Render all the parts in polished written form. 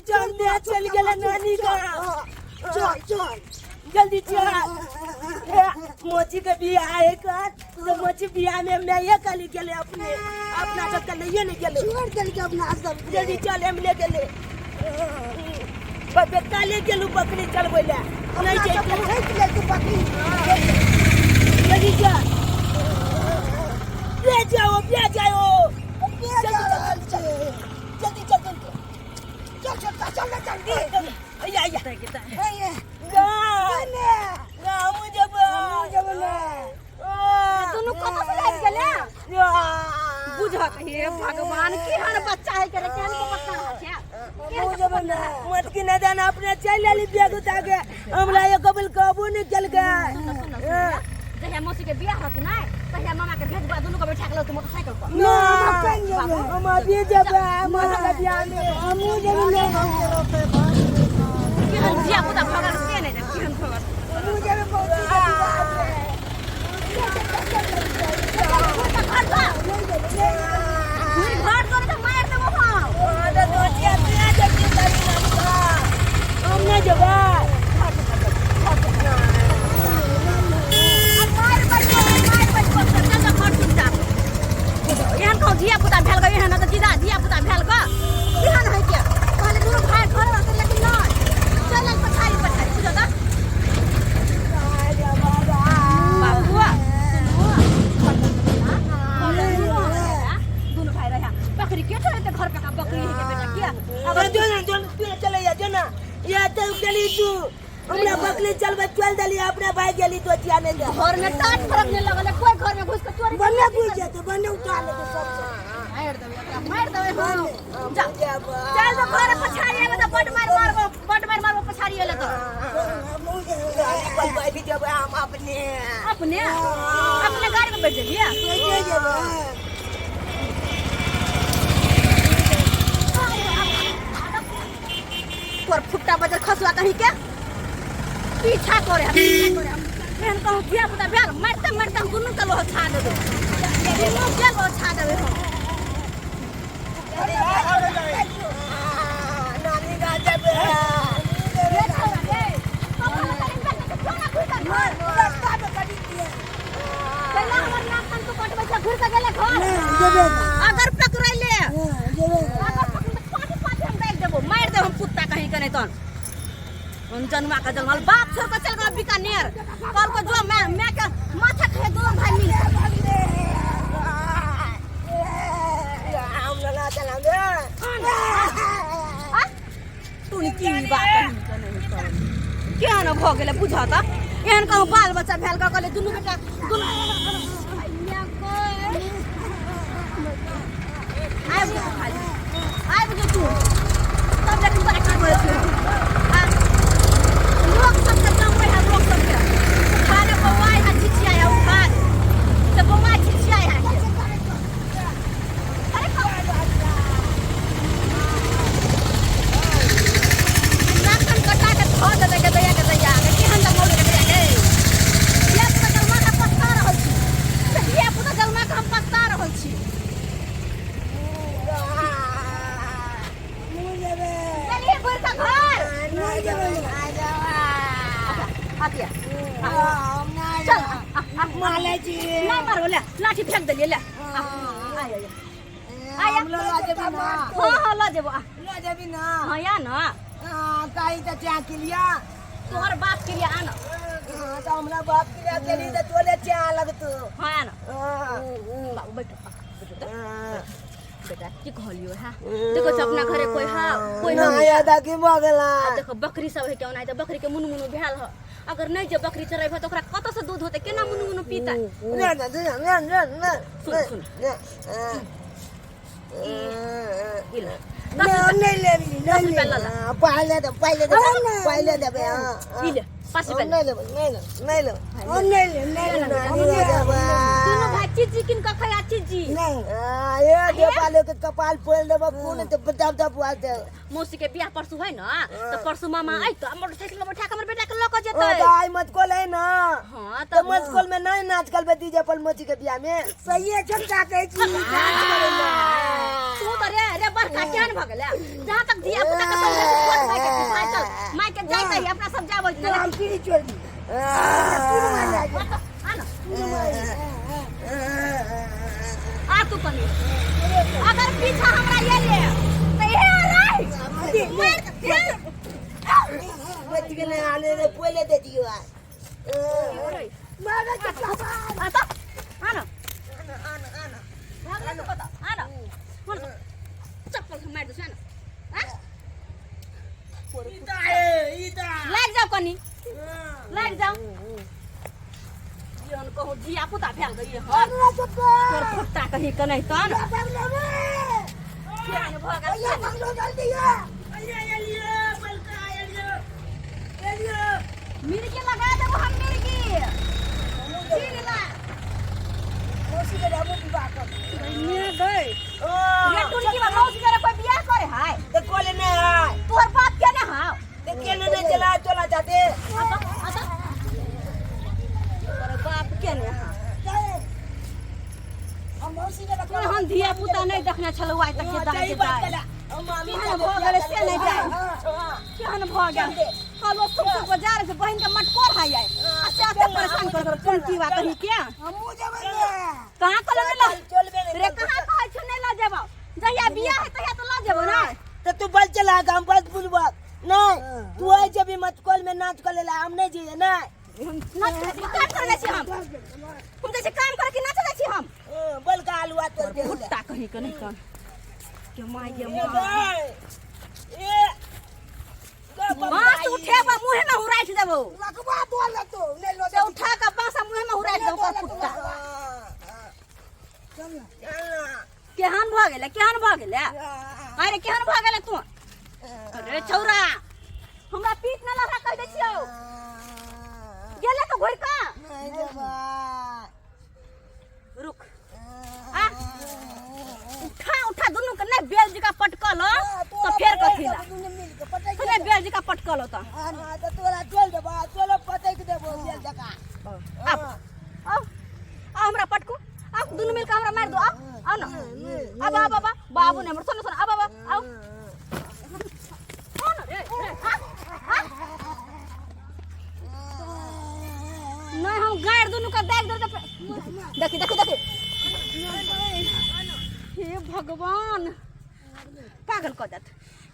चल दे चल गेलै नानी गाँव। चल चल जल्दी चल। ए, मोची के बियाह है कर तो मोची बियाह में मैं ये कली गेले अपने अपना सबके लइए नहीं गेले। छोड़ देलकै अपना सब। जल्दी चल हम ले गेले। बबे काले गेलू बकरी चलबै ले नहीं अपना जैते। सब ठोकि लेलकै बकरी। जल्दी चल ले जाओ ले जाओ। के जा रहल छै? जल्दी चल जल्दी चल चल चल चल चल। आया आया। हे गाँव ने गाँव जेबै। हमहूँ जेबै ने। दुनू कतऽ से आबि गेलै? बुझत हे भगवान, केहन बच्चा है के रे, केहन के बच्चा रहै छै? हमहूँ जेबै ने। मत की न जाना अपने चल लेली बैग उठा के हमरा एक कबूल कबू नहीं चल गए। सुन सुन सुन, जहिया मौसी के बियाह होत नै तहिया मामा के भेजबा, दुनू के बैठा के लौते मोटरसाइकिल पर। ना हम जेबै। हम अभी जेबै मौसी के बियाह में। हमहूँ जेबै ने। केहन धिया पुता भगल से नहि जाने केहन भगल। हमहूँ जेबै मौसी के विवाह में। घर जा नहि जेबै, नहि जेबै। घुरि घर जो तऽ मारि देबो हम। हम नहीं जेबै। हम मारि बैठो, मारि बैठो, चल चल घर चुपचाप। एहन कहूँ धिया पुता भेल गऽ, एहन तऽ जीजा धिया पुता भेल गऽ केहन है के कहले दुनू भाय घर रहतै, लेकिन नहि चल आयल पछाड़ी पछाड़ी। बुझो तऽ बाबू सुनू, दुनू भाई रहा बकरी के चलेते घर पे का बकरी है के बेटा किया अगर जो ना जो तू चले जा जो ना या तो गेली तू हमरा बकरी चलबै चल देली अपने भाई गेली तो चिया नहीं जा। घर में टाट फरक नहीं लगल है, कोई घर में घुस के चोरी बन्ने घुसि जेतै, बन्ने उठा लेतै सबसँ। मारि देबै एकरा, मारि देबै हम। जा चल तो घर पछाड़ी आबे तऽ बड मार मारबो, बड मार मारबो पछाड़ी एले तऽ। हमहूँ जेबै। भी जेबै हम अपने अपने अपने गाड़ी में बैठ जइए। कैसे जेबै? तोर फुट्टा बजर खसुआ कहीं के पीछा करे हम, पीछा करे हम। एहन कहूँ धिया पुता भेल मारते मारते हम दुनू के लोह छा देबै, दुनू के लोह छा देबै हम। नानी गाँव जेबै। रे छौड़ा रे, कपाल करीन बैठ के क्यों ना घुर के घर? रास्ता पे कटी दिए। पहला हमर नाक कान तू कटबै छै, घुर के गेले घर। नहि जेबै ने। अगर पकड़ैले हँ, जेबै ने। अगर पकड़ले पाँच पाँच हम दागि देबो, मारि देबो हम कुत्ता कहीं के नहीं तहन। हम जनुआ के जन्मल बाप छोड़ के चल गए बीकानेर, कल को जो मैं के माथा खाए दोनों भाई मिल के। हम लगा चला दे। आ? तू की बात कहीं के नहीं तहन केहन भऽ गेलै बुझऽ तऽ एहन कहूँ बाल बच्चा भेल कऽ कहले दुनू बेटा दुनू आबि जो खाली आबि जो तू तब लेकिन तोरा की कहै छियौ। आ लोक सबके जमबै है, लोक सबके उखाड़े बौआइ है, छिछियाइ है उखाड़ से बौआइ छिछियाइ है। अरे नाखन कटा के धऽ देबै के दैया के दैया के केहन तऽ मौली के दैया के धिया पुता जलमा के पछता रहल छी से धिया पुता जलमा के हम पछता रहल छी। हमहूँ जेबै। चलिए बुढ़ के घर। नहि जेबै। आतिया हम नहि चल। जेबै। मारै छी। नहीं मारबो, ले लाठी फेंक देलिए, ले आ आ आ हम लगा जेबी ना। हाँ हाँ लऽ जेबो आ। लऽ जेबी ना। हाँ या ना। हाँ कहीं तऽ चाह के लिया। तोहर बाप के लिए आ ना। हाँ तो हमरा बाप के लिए गेली तऽ तोले चाह लगतो। हाँ आ ना। हाँ। बाबू बैठो बैठो तऽ। हाँ। बेटा की कहलियो है, देखो छै अपना घरे कोई है कोई ना नहीं। याद की भऽ गेला। आ देखो बकरी सब है केना, तऽ बकरी के मुनु मुनु भेल ह, अगर नहीं जे बकरी चरेबह तऽ ओकरा कतऽ से दूध होतै, केना मुनु मुनु पीतै? ना ना ना ना ना ना। सुन सुन ना ई ले। नहि, हम नहि लेबी, दस नहि रुपया लऽ लेबै। ले। हाँ, पहिले देबै, पहिले देबै, पहिले देबै। हाँ हाँ। ई ले 5 हम रुपया। नहीं लेबै, नहीं लेबै, नहीं लेबै। हम नहि लेब, नहि लेब। नानी हम नहि लेब। जेबै। दुनू भाई चीजी किन कऽ खैया चीजी। नहि। हाँ, ये देपाले के कपाल फोड़ देबै, खून तऽ दब दब हुआ देब। मौसी के बियाह परसू है ना, तऽ परसू मामा अइतो आ मोटरसाइकिल पर बैठा के हमर बेटा के लऽ कऽ ओ, जेतै। तऽ आइ मत कोल है ना। हाँ तऽ तऽ मत कोल में नहीं नाच करबै डीजे पर मौसी के बियाह में। सहिए छोटका कहै छी, डांस करै लए। तू तो रे रे बड़का केहन भऽ गेलै जहाँ तक धिया पुता के सब छोट भाई के भाई चल माय के जाय तही अपना सब जाबै तो हम पीड़ी छोड़ दी आ ना आ तू कनी अगर पीछा हमरा ये ले त ए रे मार बच गेलै आने रे पहिले दे दियो आ मारा के बाबा आ त आ ना भागले तू कत आ ना हुन चप्पल से मार दे ना आ ईता है ईता लाग जाओ कनी लाग जाओ जहन कहूँ धिया पुता भेल गई हन हमरा चप्पल तोर फुट्टा कहीं के नहीं तन भगलो रे केहन भऽ गेल भैया भगलो जल्दी है मिर्गी लगा देबो हम मिर्गी चीर ला मौसी के हमू विवाह कर ने गई ये टुनकी बा मौसी जरा कोई बियाह करे हाय तो कोले नहीं आए तोहर बाप के ने हाव तो केने नहीं चला चला जाते आता आता तोहर बाप के ने हाव हम मौसी के तोहर हम धिया पुता नहीं देखने छलौ आइ तक के दाई के दाई केहन भऽ गेलै से नहीं जाय केहन भऽ गेल कहलो सुख सुख बाजार से बहिन के मटकोर हाय आइ आ से अते परेशान कर कर टुनकी बा कहीं के हमू जेबै रे कहाँ कहलो नहीं ला रे कहाँ कहै छौ नहीं लऽ जेबौ जहिया बियाह है तहिया तो लऽ जेबौ ना तो तू बल चला हम बस बुलबा नहीं तू आए जब मत कॉल में नाच कर लेला हम नहीं जाइए नहीं नाच करे छी काम करे छी हम हम जाइ छी काम करे कि नाच जाइ छी हम बल का आलू तोड़ दे भुट्टा कहीं के नहीं कन के माय गे ए माय गए ए बांस उठेबा मुँहे में हुराइठ देबो रखबा बोल तो नहीं लो से उठा के बांस मुँहे में हुराइठ देबो ओकर कुत्ता चल ना केहन भऽ गेलै केहन भऽ गेलै अरे केहन भऽ गेलै तू अरे छौरा हमरा पीठ न लगा कहि दै छियौ गेलै तो घुरि कऽ रुक आ उठा उठा दुनू के नहीं बेल जका पटकल तो फेर कथी ला दुनू मिल के पटक तू नहीं बेल जका पटकल तो हाँ तो तोरा चल देबो चलो पटक देबो बेल जका अब आओ आओ हमरा पटकू आओ दुनू मिल के हमरा मार दो आओ आओ ना अब अब अब बाबू ने हमर सुन सुन अब अब आओ आओ ना रे रे आ आ नहीं हम गाड़ दुनू का दाग दे देखी देखी देखी हे भगवान पागल कऽ देत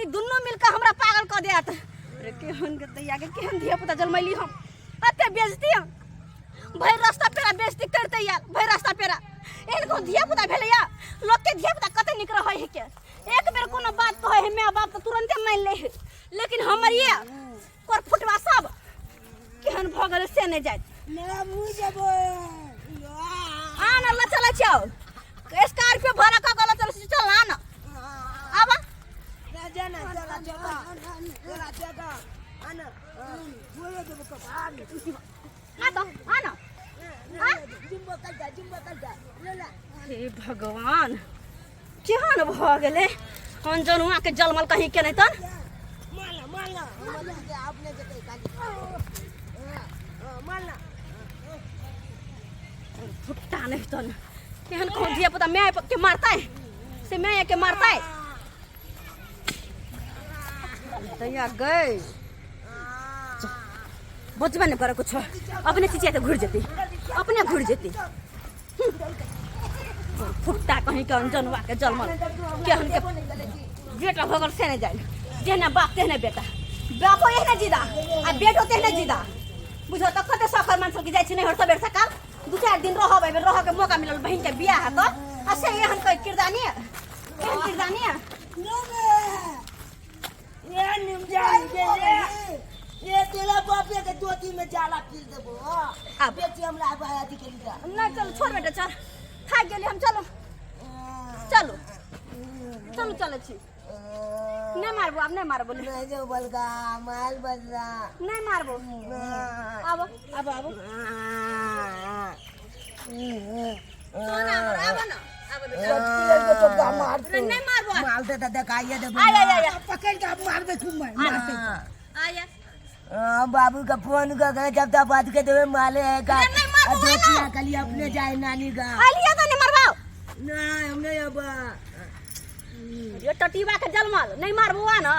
ई दुनू मिलके हमरा पागल कऽ देत अरे केहन के दैया के केहन धिया पुता जन्मैली हम एते बेइज्जती हम भरि रास्ता पेरा बेइज्जती करते यार भरि रास्ता पेरा एहन कोनो धिया पुता भेलै या लोक के धिया पुता कते नीक रहै है के एक बेर कोनो बात कहै है माय बाप तऽ तुरंते मानि लै है लेकिन हमर ये कर फुटवा सब केहन भऽ गेलै से नहि जाइत मेरा मुँह जेबै आ न ल चलै छियौ स्कॉर्पियो भाड़ा कऽ के ल चलै छियौ चल आ न आब जाना चला चला चला चला आना बोले देबो कपार आ त आ न जुम्बो कर जा जुम्बो कर जा ले ला हे भगवान केहन भऽ गेलै अनजनुआ के जलमल कहीं के नहि तन मारना मारना मारना अपने जते काली मारना फुट्टा नहीं तन एहन कहूँ धिया पुता माय के मारतै से माय के मारतै दैया गई बचबे नहीं करे कुछ अपने चिचिया के घुर जेती अपने घुर जेती फुट्टा कहीं के अनजनुआ के जलमल केहन के बेटा भऽ गेल से नहि जानि जेहने बाप तेहने बेटा बापो एहने जिदा आ बेटो तेहने जिदा बुझो तऽ कते सफर मान सबके जाइ छी नैहर सबेर सकाल दू चारि दिन रहब एहिबेर रहके मौका मिलल बहिनके बियाह है तऽ आ से एहन कोई किरदानी एहन किरदानी ये निमजान के ये ये तेरा बापे के धोती में जाला फिर देबो आब। बेटी हमरा आब अथी के लिए नहि चलू छोड़ बेटा चल थाकि गेली हम चलू चलू चलू चलै छी नहि मारबो आब नहि मारबो नहीं जो बलगा माल बलगा नहि मारबो आबो आबो आबो सोना हमर आबो न आबो बेटा तो मार नहि मारबो माल दे दे खाइए दे आय आय आय पकड़ के मार दे खूब मार आय हाँ, बाबू का फोन कर के जब तक बात के देवे माले है का नहीं मारबो, धोतिया कली अपने जाए नानी का आलिया तो नहीं मरबाओ नहीं हमने अब यो टटीबा के जलमल नहीं मार बौआ ना।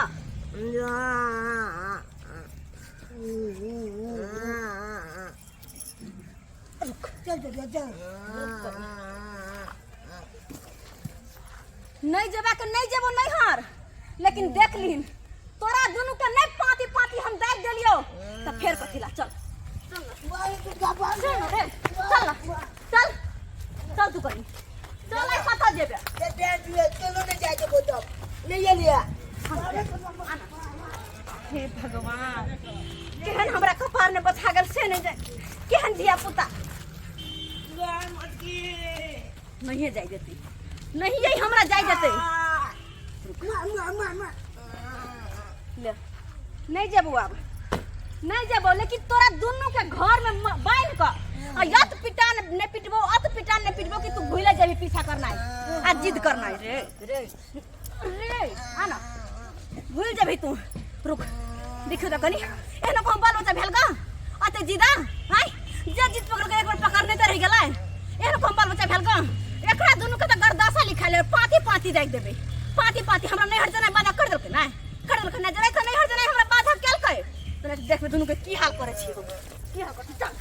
चल चल चल। नहीं जेबा के नहीं जेबो नैहर, लेकिन देख लिहिन तोरा दुनू के नहीं पाती पाती हम दाग देलियो त फेर कथिला। चल चल ना रे, चल ना, चल चल, तू कहीं चल, आई कतऽ जेबे? चलो ने जाए देबो तब ले लिया। हे भगवान, केहन हमरा कपार ने बचा गेल से नहीं जाए। केहन धिया पुता नहीं जाय देते, नहीं यही हमरा जाय देते। ले नहीं जेबो, आब नहीं जेबो, लेकिन तोरा दुनू के घर में बांध क आ यत पिटान ने पिटबो, अत पिटान ने पिटबो कि तू भूले जेबी पीछा करना है आ जिद करना है। रे रे रे, आ ना भूल जेबी तू। रुक, देखियो त कनी एहनो कहूँ बाल बच्चा भेल का अते जिदा हाय जे जिद पकड़ के एक बार पकड़ने त रह गेलै। एहनो कहूँ बाल बच्चा भेल का? एकरा दुनू के त गरदासा लिखाले पाती पाती दागि देबै, पाती पाती। हमरा नैहर जेनाइ बाधा कर देलकै, नहि कर देलकै, नहि जेनाइ तऽ नैहर जेनाइ हमरा बाधा केलकै। तोरा देखबै दुनू के की हाल करै छी हम, की हाल करै छी। चल।